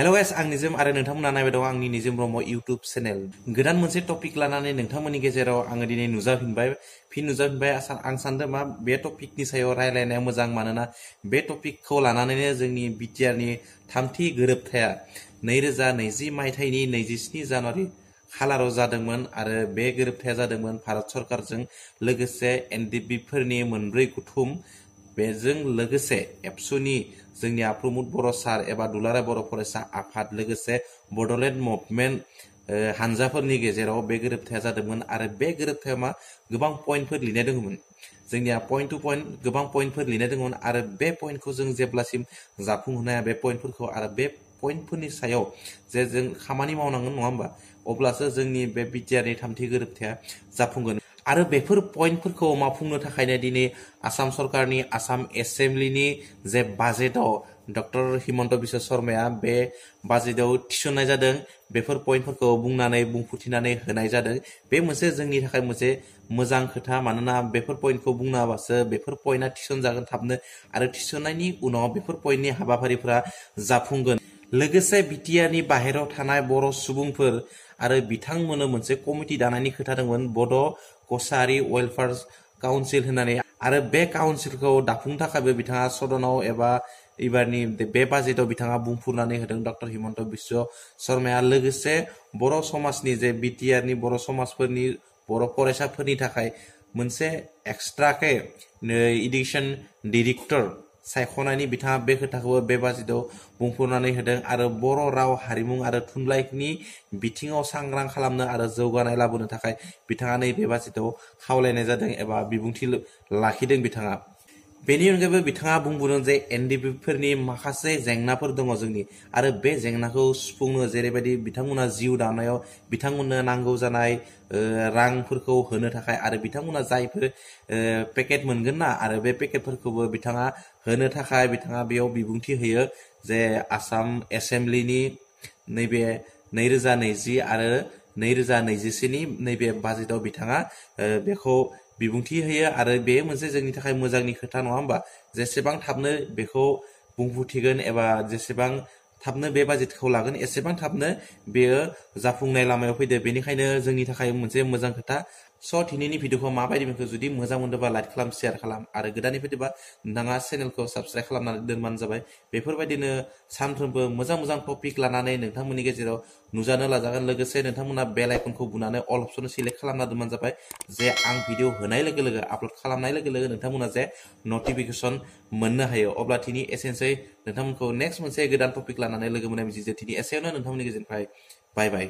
hello guys आं निजम आरो नोंथांमोना नायबाय दं आंनि निजम ब्रह्म यूट्यूब चैनल गोदान मोनसे टपिक लानानै नोंथांमोननि गेजेराव आङो दिनै नुजाफिनबाय आं सानदों मा बे टपिकनि सायाव रायलायनाया मोजां मानोना बे टपिकखौ लानानैनो जोंनि बिटिआरनि थामथि गोरोबथाया 2020 मायथाइनि 27 जानुवारि खालाराव जादोंमोन आरो बे गोरोबथाया जादोंमोन भारत सरकारजों लोगोसे एनडिपिफोरनि मोनब्रै गुथुम बेजों लोगोसे एबसुनि जोंनि प्रमद बर' सार एबा दुलाराय बर' फरायसा आफाद लोगोसे बड'लेण्ड मुभमेन्ट हानजाफोरनि गेजेराव बे गोरोबथाया जादोंमोन आरो बे गोरोबथायाव मा गोबां पइन्टफोर लिरनाय दङमोन जोंनिया पइन्ट टु पइन्ट गोबां पइन्टफोर लिरनाय दङमोन आरो बे पइन्टखौ जों जेब्लासिम जाफुंहोनो हाया बे पइन्टफोरखौ आरो बे पइन्टफोरनि सायाव जे जों खामानि मावनांगोन नङा होमबा अब्लासो जोंनि बे बिटिआरनि थामथि गोरोबथाया जाफुंगोन आरो बेफोर पइन्टफोरखौ मावफुंनो थाखायनो दिनै आसाम सरकारनि आसाम एसेम्ब्लिनि जे बाजेटआव डक्टर हिमन्त बिश्व शर्माया बे बाजेटआव थिसननाय जादों बेफोर पइन्टफोरखौ बुंफुरथिनानै होनाय जादों बे मोनसे जोंनि थाखाय मोनसे मोजां खोथा मानोना बेफोर पइन्टखौ बुंना होबासो बेफोर पइन्टआ थिसनजागोन थाबनो आरो थिसननायनि उनाव बेफोर पइन्टनि हाबाफारिफोरा जाफुंगोन लोगोसे बिटिआरनि बाहेरायाव थानाय बर' सुबुंफोर आरो बिथांमोननो मोनसे कमिटि दानायनि खोथा दंमोन बड' कसारी वेलफेयार काउन्सिल होननानै आरो बे काउन्सिलखौ दाफुंनो थाखायबो बिथाङा सदनाव एबा इबारनि बे बाजेटआव बिथाङा बुंफुरनानै होदों डक्टर हिमन्त बिश्व शर्माया लोगोसे बर' समाजनि जे बिटिआरनि बर' समाजफोरनि बर' फरायसाफोरनि थाखाय मोनसे एक्सट्राके इडुकेशन डाइरेक्टर सायख'नायनि बिथाङा बे खोथाखौबो बे बाजेटआव बुंफुरनानै होदों आरो बर' राव हारिमु आरो थुनलाइनि बिथिङाव सांग्रां खालामनो आरो जौगानाय लाबोनो थाखाय बिथाङा नैबे बाजेटआव खावलायनाय जादों एबा बिबुंथि लाखिदों बिथाङा बेनि अनगायैबो बिथाङा बुंबोदों जे एनडिपिफोरनि माखासे जेंनाफोर दङ जोंनि आरो बे जेंनाखौ सुफुंनो जेरैबायदि बिथांमोना जिउ दानायाव बिथांमोननो नांगौ जानाय रांफोरखौ होनो थाखाय आरो बिथांमोना जायफोर पेकेट मोनगोन ना आरो बे पेकेटफोरखौबो बिथाङा होनो थाखाय बिथाङा बेयाव बिबुंथि होयो जे आसाम एसेम्ब्लिनि नैबे 2020 आरो 2021 नि नैबे बाजेटआव बिथाङा बेखौ बिबुंथि होयो आरो बे मोनसे जोंनि थाखाय मोजांनि खोथा नङा होमबा जेसेबां थाबनो बेखौ बुंफुरथिगोन एबा जेसेबां थाबनो बे बाजेटखौ लागोन एसेबां थाबनो बेयो जाफुंनाय लामायाव फैदो बेनिखायनो जोंनि थाखाय मोनसे मोजां खोथा स' दिनैनि भिडिअखौ माबायदि मोनखो जुदि मोजां मोनदोंबा लाइक खालाम शेयार खालाम आरो गोदानै फैदोंबा नोंथाङा चेनेलखौ साबस्क्राइब खालामनानै दोनबानो जाबाय बेफोरबायदिनो सानफ्रोमबो मोजां टपिक लानानै नोंथांमोननि गेजेराव नुजानो लाजागोन लोगोसे नोंथांमोना बेल आइकनखौ बुनानै अल अपसन सिलेक्ट खालामना दोनबानो जाबाय जे आं भिडिअ होनाय लोगो लोगो आपल'ड खालामनाय लोगो लोगो नोंथांमोना जे नटिफिकेसन मोननो हायो अब्ला दिनै एसेनोसै नोंथांमोनखौ नेक्स्ट मोनसे गोदान टपिक लानानै लोगो मोननाय मिजिंजों दिनै एसेयावनो नोंथांमोननि गेजेरनिफ्राय बाय बाय